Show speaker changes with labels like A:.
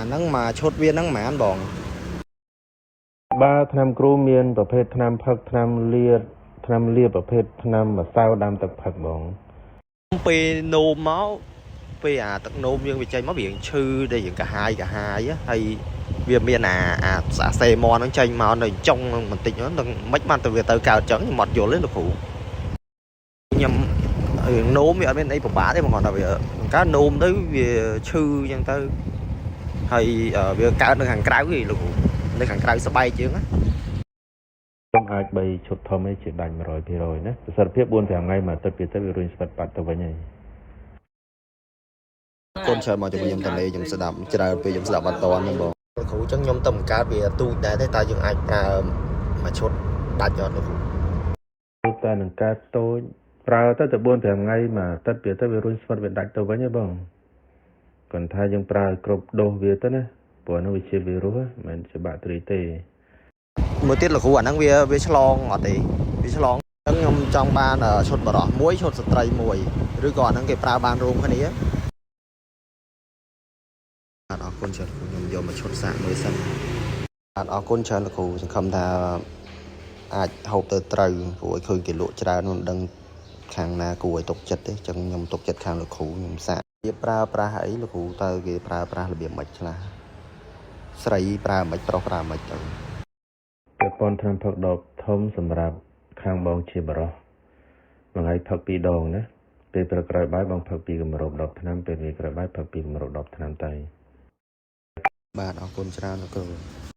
A: ហ្នឹងមួយឈុតវាហ្នឹងប៉ុន្មានបង
B: បាទថ្នាំគ្រូមានប្រភេទថ្នាំផឹកថ្នាំលាបថ្នាំលាបប្រភេទថ្នាំម្សៅដាំទឹកផឹកបង
A: ពេលនោមមកពេលអាទឹកនោមយើងវាចេញមកវារៀងឈឺដែលរៀងកាហាយកាហាយហើយវាមានអាអាអាសេមហ្នឹងចេញមកនៅចុងហ្នឹងបន្តិចហ្នឹងនឹងមិនបានទៅវាទៅកើតចឹងខ្ញុំអត់យល់ទេលោកគ្រូខ្ញុំរឿងនោមវាអត់មានអីពិបាកទេបងគ្រាន់តែវាកើតនោមទៅវាឈឺចឹងទៅហើយវាកើតនៅខាងក្រៅឯងលោកគ្រូនៅខាងក្រៅស្បែកយើងណា
B: ខ្ញុំអាចបីឈុតធំឯងជាដាច់100%ណាប្រសិទ្ធភាព4 5ថ្ងៃមួយអាទិត្យពីទៅវារុញស្វិតបាត់ទៅវិញហើយ
A: កូនច្រើនមកជាមួយខ្ញុំតលេខ្ញុំស្ដាប់ច្រើនពេលខ្ញុំស្ដាប់អត់តន់ហ្នឹងបងលោកគ្រូចឹងខ្ញុំទៅបង្កើតវាទូចដែរទេតើយើងអាចប្រើមួយឈុតដាច់អត់លោកគ្រូ
B: រូបតែនឹងកើតតូចប្រើទៅតែ4 5ថ្ងៃមួយអាទិត្យពីទៅវារុញស្វិតវាដាច់ទៅវិញហ៎បងគាត់ថាយើងប្រើឲ្យគ្រប់ដូសវាទៅណាព្រោះនោះវាជាវីរុសមិនមែនជាបាក់តេរីទេ
A: មួយទៀតលោកគ្រូអាហ្នឹងវាវាឆ្លងអត់ទេវាឆ្លងអញ្ចឹងខ្ញុំចង់បានឈុតបរោះមួយឈុតស្ត្រីមួយឬក៏អាហ្នឹងគេប្រើបានរួមគ្នាបាទអរគុណច្រើនគ្រូខ្ញុំយកមកឈុតសាកមួយសិនបាទអរគុណច្រើនលោកគ្រូសង្ឃឹមថាអាចហូបទៅត្រូវព្រោះឲ្យឃើញគេលក់ច្រើនមិនដឹងខាងណាគួរឲ្យទុកចិត្តទេអញ្ចឹងខ្ញុំទុកចិត្តខាងលោកគ្រូខ្ញុំសាកវាប្រើប្រាស់អីលោកគ្រូតើគេប្រើប្រាស់របៀបម៉េចខ្លះស្រីប្រើម៉េចប្រុសប្រើម៉េចទៅ
B: ពាក់ព័ន្ធថ្នាំផឹកដបធំសម្រាប់ខាងបងជាបរោះមួយថ្ងៃផឹកពីរដងណាពេលព្រឹកក្រោយបាយបងផឹកពីគម្រប10ថ្នាំពេលវាក្រោយបាយផឹកពីគម្រប10ថ្នាំទៅ
A: បាទអរគុណច្រើនលោកគ្រូ។